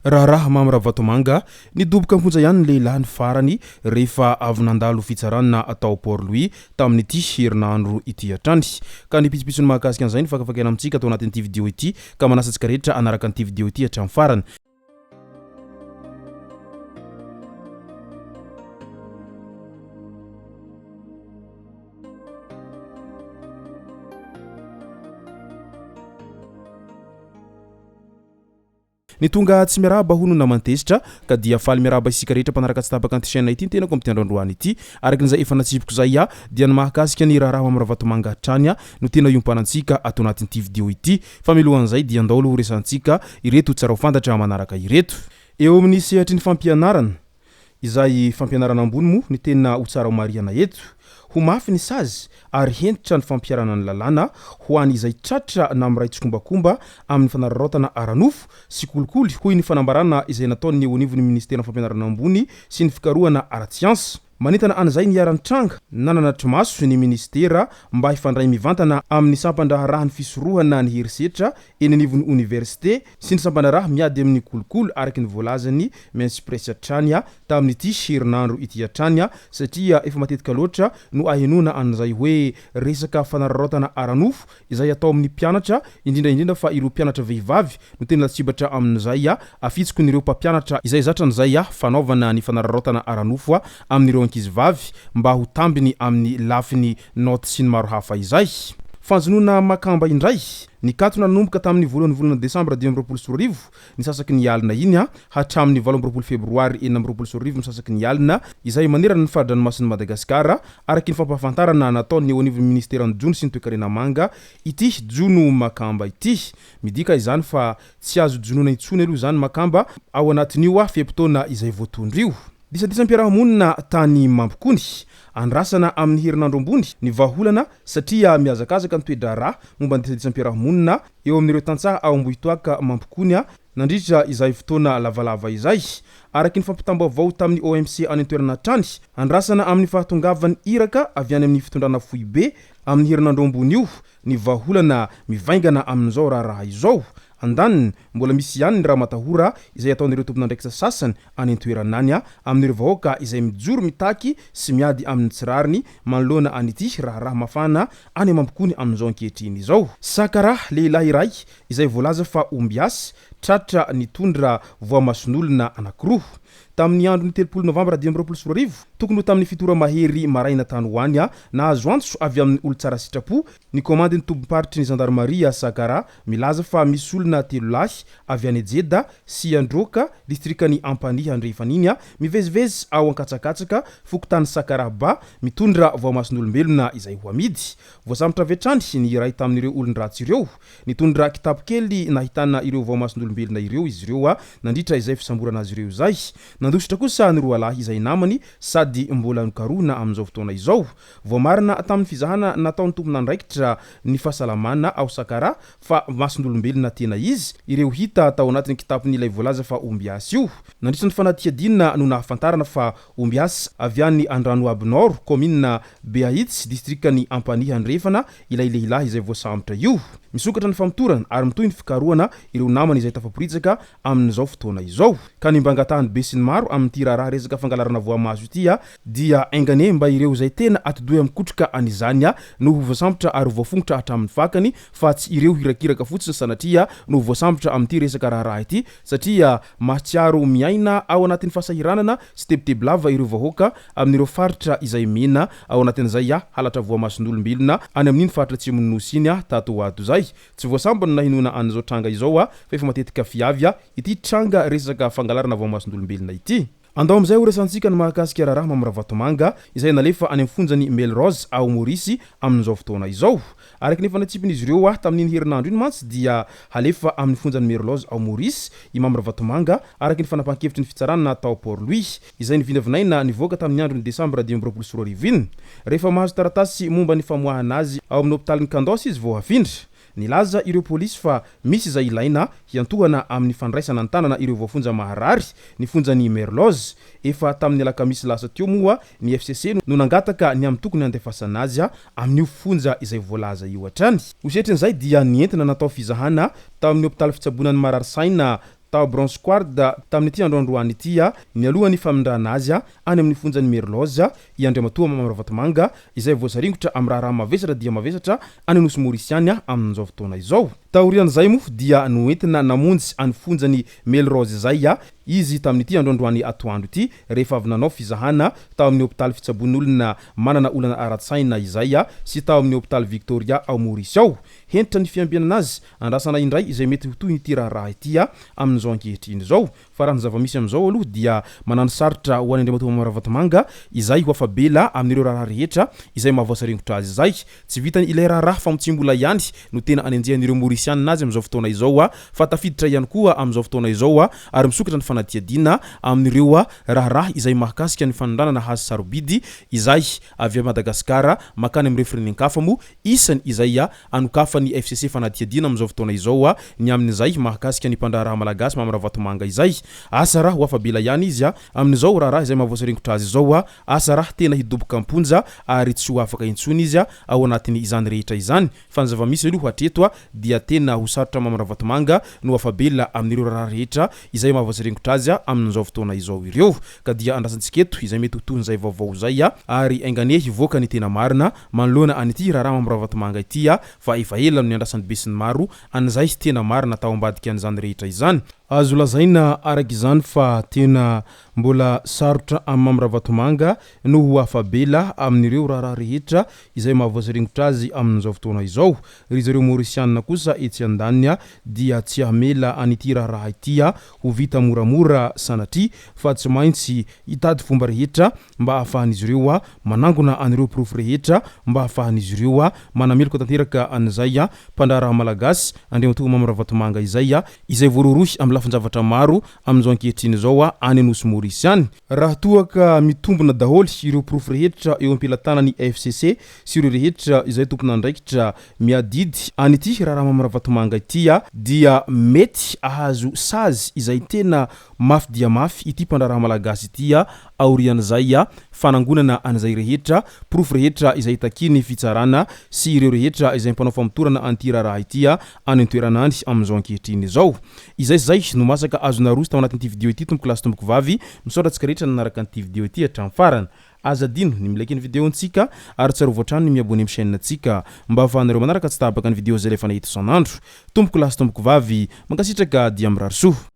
Raharaha Mamy Ravatomanga, Nidoboka am-ponja ihany ny lehilahy ny farany rehefa avy nandalo fitsarana tao Port Louis tamin'ity herinandro ity hatrany. Ka ny pitsopitsony mahakasika an'izay no fakafakaina amintsika ato anatin'ity video ity ka manasa antsika rehetra hanaraka an'ity video ity hatramin'ny farany. Ny tonga tsy miarahaba hono naman-tezitra ka dia faly miarahaba isika rehetra mpanaraka tsy tapaka an'ity chaîne ity ny tenako amin'ity andro androany ity. Araka izay efa natsipiko izay aho dia ny mahakasika ny raharaha Mamy Ravatomanga hatrany no tena iompanantsika ato anatin'ity video ity. Fa mialohan'izay dia andao aloha horesahantsika ireto tsara ho fantatra manaraka ireto. Eo amin'ny sehatry ny fampianarana, Izay fampianarana ambony moa ny tena ho tsara homarihana eto. Ho mafy ny sazy ary hentitra ny fampiharana ny lalàna ho an' izay tratra na miray tsikombakomba amin'ny fanararaotana ara-nofo sy kolikoly, hoy ny fanambarana izay nataon'ny eo anivon'ny minisiteran'ny fampianarana ambony sy ny fikarohana ara-tsiansa. Manentana an'izay niharan-tranga na nanatri-maso ny minisitera mba hifandray mivantana amin'ny sampan-draharahan'ny fisorohana ny herisetra eny anivon'ny oniversite sy ny sampan-draharaha miady amin'ny kolikoly araka ny voalazan'ny Mens Press hatrany tamin'ity herinandro ity hatrany satria efa matetika loatra no ahenoana an'izay hoe resaka fanararaotana ara-nofo izay atao amin'ny mpianatra indrindra indrindra fa ireo mpianatra vehivavy no tena lasibatra amin'izay afitsikon'ireo mpampianatra izay zatra an'izay fanaovana ny fanararaotana ara-nofo amin'ireo ankizivavy mba ho tambiny amin'ny lafiny naoty sy ny maro hafa izay. Fanjonoana makamba indray. Nikatona nanomboka tamin'ny voalohan'ny volana desambra 2025 ny sasaky ny alina iny hatramin'ny 28 febroary 2026 ny sasaky ny alina izay manerana ny fari-dranomasin'i Madagasikara araky ny fampahafantarana nataon'ny eo anivon'ny ministeran'ny jono sy ny toekarena manga ity jono makamba ity. Midika izany fa tsy azo jonoina intsony aloha izany makamba ao anatin'io fe-potoana izay voatondro io. Disadisam-piarahamonina tany Mampikony. Andrasana amin'ny herinandro ambony ny vahaolana satria mihazakazaka ny toe-draharaha momba ny disadisam-piarahamonina eo amin'ireo tantsaha ao Ambohitoaka Mampikony nandritra izay fotoana lavalava izay. Araka ny fampitam-baovao tamin'ny OMC any an-toerana hatrany, andrasana amin'ny fahatongavan'ny iraka avy any amin'ny fitondrana foibe amin'ny herinandro ambony io ny vahaolana mivaingana amin'izao raharaha izao. Andaniny, mbola misy ihany ny ramatahora izay ataon'ireo tompon'andraikitra sasany any an-toerana any amin'ireo vahoaka izay mijoro mitaky sy miady amin'ny tsy rariny manoloana an'ity raharaha mafana any Mampikony amin'izao ankehitriny izao. Sakaraha, lehilahy iray izay voalaza fa ombiasy tratra nitondra voamason'olona anankiroa. Tamin'ny andron'ny 30 novambra 2025, tokony ho tamin'ny fito ora mahery maraina tany ho any, nahazo antso avy amin'ny olon-tsara sitrapo ny komandin'ny tobim-paritry ny zandarimaria Sakaraha milaza fa misy olona telo lahy avy any Jeddah sy Androka, distrikan'i Ampanihy Andrefana iny, mivezivezy ao Ankatsakatsaka, fokontany Sakaraba, mitondra voamason'olombelona izay ho amidy. Voasambotra avy hatrany ny iray tamin'ireo olon-dratsy ireo. Nitondra kitapo kely nahitana ireo voamason'olombelona ireo izy ireo nandritra izay fisamborana azy ireo izay. Nandositra kosa ny roalahy izay namany sady mbola nokarohina amin'izao fotoana izao. Voamarina tamin'ny fizahana nataon'ny tompon'andraikitra ny fahasalamana ao Sakara fa mason'olombelona tena izy ireo hita tao anatin'ny kitapon'ilay voalaza fa ombiasy io. Nandritra ny fanadihadiana no nahafantarana fa ombiasy avy any Andranoabo Nord, kaominina Beahitsy, distrikan'i Ampanihy Andrefana ilay lehilahy izay voasambotra io. Misokatra ny famotorana ary mitohy ny fikarohana ireo namany izay tafaporitsaka amin'izao fotoana izao. Ka ny mba angatahan'ny besinimaro amin'ity raharaha resaka fangalarana voamaso ity dia enga anie mba ireo izay tena atidoha mikotroka an'izany no ho voasambotra ary ho voafongotra hatramin'ny fakany fa tsy ireo hirakiraka fotsiny sanatria no ho voasambotra amin'ity resaka raharaha ity satria mahatsiaro miaina ao anatin'ny fahasahiranana sy tebiteby lava ireo vahoaka amin'ireo faritra izay mena ao anatin'izay halatra voamason'olombelona any amin'iny faritra atsimon'ny Nosy iny tato ho ato izay. Tsy voasambany nahenoana an'izao tranga izao fa efa matetika fiavy ity tranga resaka fangalarana voamason'olombelona ity. Andao amin'izay ho resahantsika ny mahakasika raharaha Mamy Ravatomanga izay nalefa any amin'ny fonjan'i Melrose ao Maorisy amin'izao fotoana izao. Araka ny efa natsipin'izy ireo ahy tamin'iny herinandro iny mantsy dia halefa amin'ny fonjan'i Merlose ao Maorisy i Mamy Ravatomanga araka ny fanapahan-kevitry ny fitsarana tao Port Louis izay novinavinaina nivoaka tamin'ny andron'ny desambra 2025 iny. Rehefa mahazo taratasy momba ny famoahana azy ao amin'ny hopitalin'i Candos izy vao hafindra. Nilaza ireo polisy fa misy izay ilaina hiantohana amin'ny fandraisana an-tanana ireo voafonja maharary ny fonjan'i Merloz. Efa tamin'ny alakamisy lasa teo moa ny FCC no nangataka ny amin'ny tokony handefasana azy amin'io fonja izay voalaza io hatrany. Ho setrin'izay dia nentina natao fizahana tao amin'ny hopitaly fitsaboana ny marary saina. tao Brownsquard tamin'ity andro androany ity nialohan'ny famindrana azy any amin'ny fonjan'i Merloz i Andriamatoa Mamy Ravatomanga izay voasaringotra amin'ny raharaha mavesatra dia mavesatra any Nosy Maorisy any amin'izao fotoana izao. Taorian'izay moa dia noentina namonjy any fonjan'i Melrose izay izy tamin'ity andro androany atoandro ity rehefa avy nanao fizahana tao amin'ny hopitaly fitsaboan'olona manana olana ara-tsaina izay sy tao amin'ny hopitaly Victoria ao Maorisy ao. Hentitra ny fiambenana azy, andrasana indray izay mety ho tohin'ity raharaha ity amin'izao ankehitriny izao. Fa raha ny zava-misy amin'izao aloha dia manano sarotra ho an'i Andriamatoa Mamy Ravatomanga izay ho afa-bela amin'ireo raharaha rehetra izay mahavoasaringotra azy izay. Tsy vitan' ilay raharaha famotsiam-bola ihany no tena anenjehan'ireo Maorisianina azy amin'izao fotoana izao fa tafiditra ihany koa amin'izao fotoana izao ary misokatra ny fanadihadiana amin'ireo raharaha izay mahakasika ny fanondranana hazo sarobidy izay avy ao Madagasikara mankany amin'ireo firenen-kafa moa Isany izay anokafan'ny FCC fanadihadiana amin'izao fotoana izao ny amin'izay mahakasika ny mpandraharaha malagasy Mamy Ravatomanga izay. Asa raha ho afa-bela ihany izy amin'izao raharaha izay mahavoasaringotra azy izao, asa raha tena hidoboka am-ponja ary tsy ho afaka intsony izy ao anatin'izany rehetra izany. Fa ny zava-misy aloha hatreto dia tena ho sarotra Mamy Ravatomanga no afa-bela amin'ireo raharaha rehetra izay mahavoasaringotra azy amin'izao fotoana izao ireo. Ka dia andrasantsika eto izay mety ho tohin'izay vaovao izay ary enga anie hivoaka ny tena marina Manoloana an'ity raharaha Mamy Ravatomanga ity fa efa ela no niandrasan'ny besinimaro an'izay tena marina tao ambadika an'izany rehetra izany. Azo lazaina araka izany fa tena mbola sarotra amin'i Mamy Ravatomanga no ho afa-bela amin'ireo raharaha rehetra izay mahavoasaringotra azy amin'izao fotoana izao. Ry zareo Maorisianina kosa etsy andaniny dia tsy hamela an'ity raharaha ity ho vita moramora sanatria fa tsy maintsy hitady fomba rehetra mba hahafahan'izy ireo manangona an'ireo porofo rehetra mba hahafahan'izy ireo manameloka tanteraka an'izay mpandraharaha malagasy Andriamatoa Mamy Ravatomanga izay izay voarohirohy amin'ny lafin-javatra maro amin'izao ankehitriny izao any Nosy Maurice any. Raha toa ka mitombina daholo ireo porofo rehetra eo am-pelatanan'ny FCC sy ireo rehetra izay tompon'andraikitra miadidy an'ity raharaha Mamy Ravatomanga ity dia mety ahazo sazy izay tena mafy dia mafy ity mpandraharaha malagasy ity aorian'izay fanangonana an'izay rehetra porofo rehetra izay takian'ny fitsarana sy ireo rehetra izay mpanao famotorana an'ity raharaha ity any an-toerana any amin'izao ankehitriny izao. Izay sy izay no masaka azo naroso tao anatin'ity video ity tompoko lahy sy tompoko vavy. Misaotra antsika rehetra nanaraka an'ity video ity hatramin'ny farany. Aza adino ny mi-like ny video-ntsika ary tsarovy hatrany ny mi-abonner amin'ny chaîne-ntsika mba ahafahanareo manaraka tsy tapaka ny video izay alefanay eto isan'andro. Tompoko lahy sy tompoko vavy, mankasitraka dia mirary soa.